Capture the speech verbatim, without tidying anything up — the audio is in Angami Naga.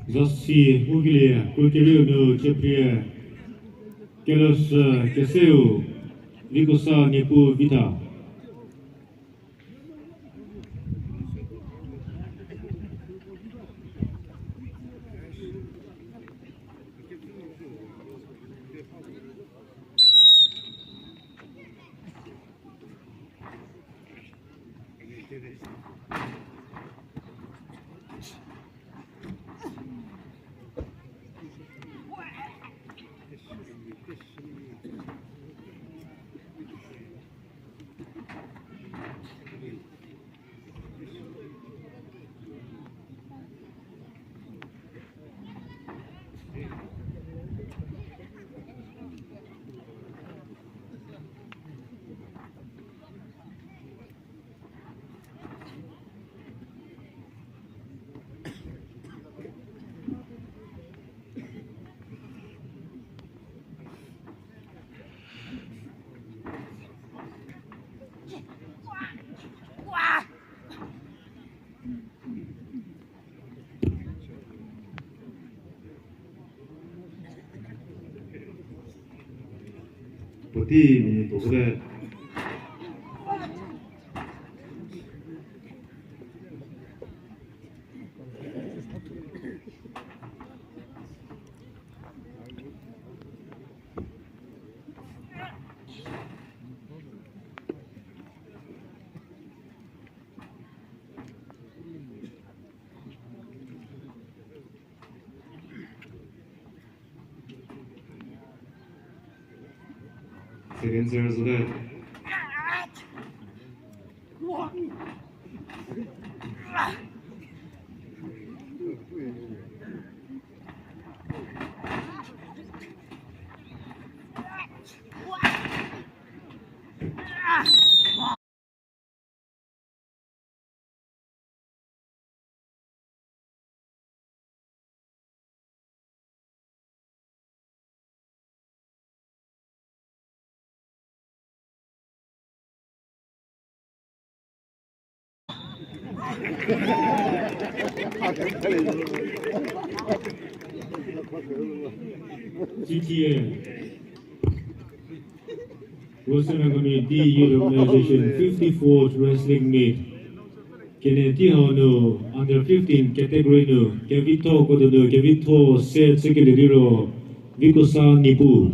Zasi ngukelie, kru kerieu nu cheprie, Kelosü Keseu, Vikosa Niepu Vita. Puotei minute puo zhüte. Second serve zhüte. G T A. Western Angami D Youth Organization fifty-fourth Wrestling Meet. Kene tei hau nu under fifteen category nu kevitho kodonu kevitho se chükelie liro Vikosa Niepu.